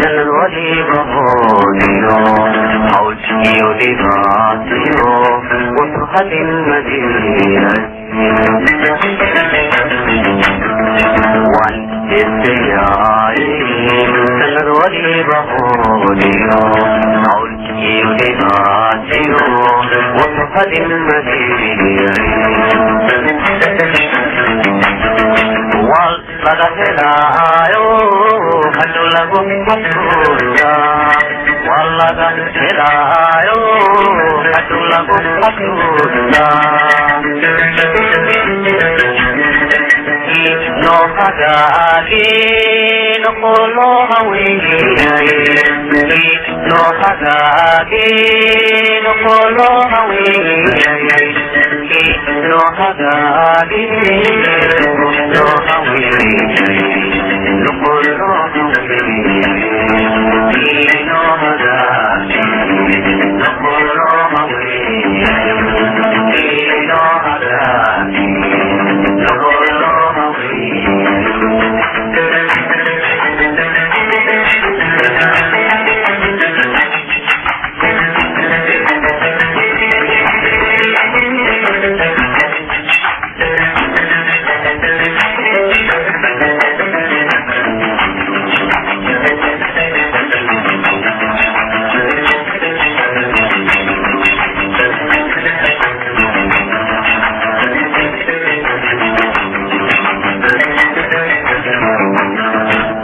Sanad waliba hoodiyo hawlkiyo dhibaatiyo wuxuu hadin madiray. Waan heesayaay, sanad waliba hoodiyo hawlkiyo dhibaatiyo wuxuu hadin madiray. Wal laga helaayo hadhow lagu xasuustaa, waa laga helaayo hadhow lagu xasuustaa. Noo hagaagi noqoloo haweeyay, noo hagaagi noqoloo haweeyay, noo hagaagi noqoloo haweeyay, noqoloo haweeyay, noo hagaagi noqoloo haweeyay, noo hagaagi noqoloo haweeyay.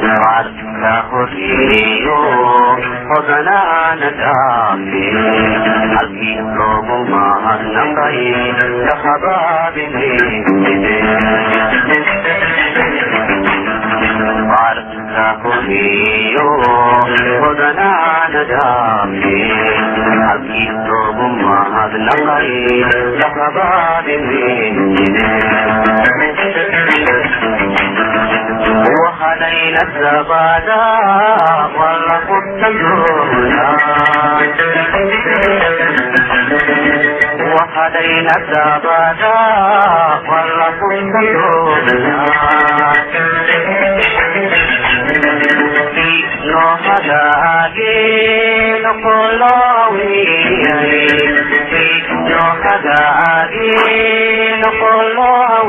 Qaarka horeeyo hodanaana dhaafe, halkii loogu mahadnaqay ka habaabinayside. Qaarka horeeyo hodanaana dhaafe, halkii loogu mahadnaqay ka habaabinayside. وحلينا الزبادا ولا قتلونا، وحلينا الزبادا ولا قتلونا. Noo hagaagi noqolowiyay, noo hagaagi noqolowiyay,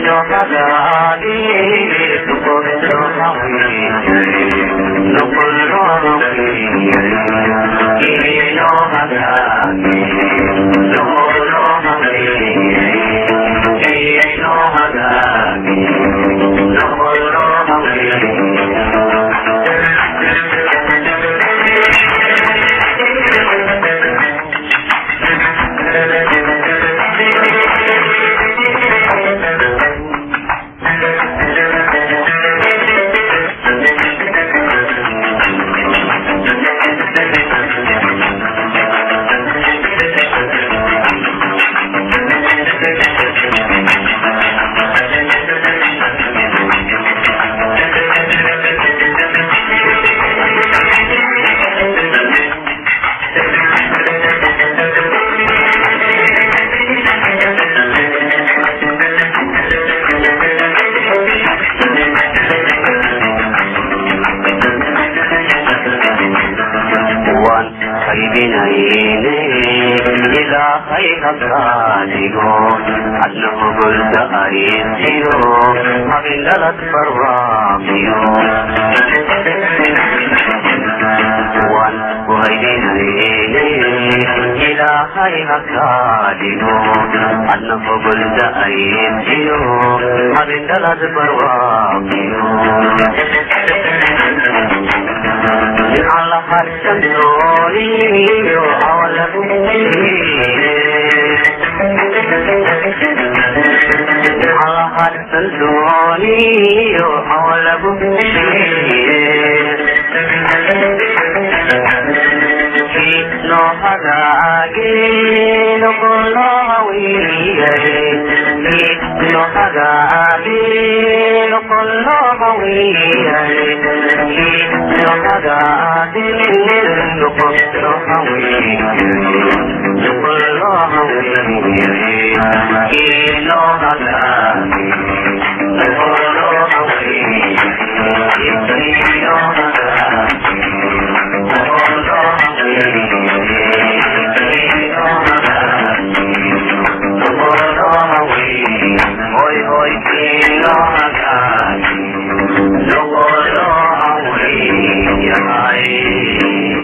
noo hagaagi noqolowiyay, noqolowiyay, noo hagaagi noqolowiyay, noo hagaagi noqolowiyay. Waan qaybinayne, Ilaahay hakaadigo adna hogolka aysiyo habindhalad barwaaqiyo. Waan ku haybinayne, Ilaahay hakaadigo adna hogolka aysiyo habindhalad barwaaqiyo. Allah harsan dooniyo awlagu, Allah harsan dooniyo awlagu. Noo hagaagi noqolowiyay, noo hagaagi noqolowiyay, noo hagaagi noqolowiyay, noqolowiyay, noo hagaagi noqolowiyay. Hey.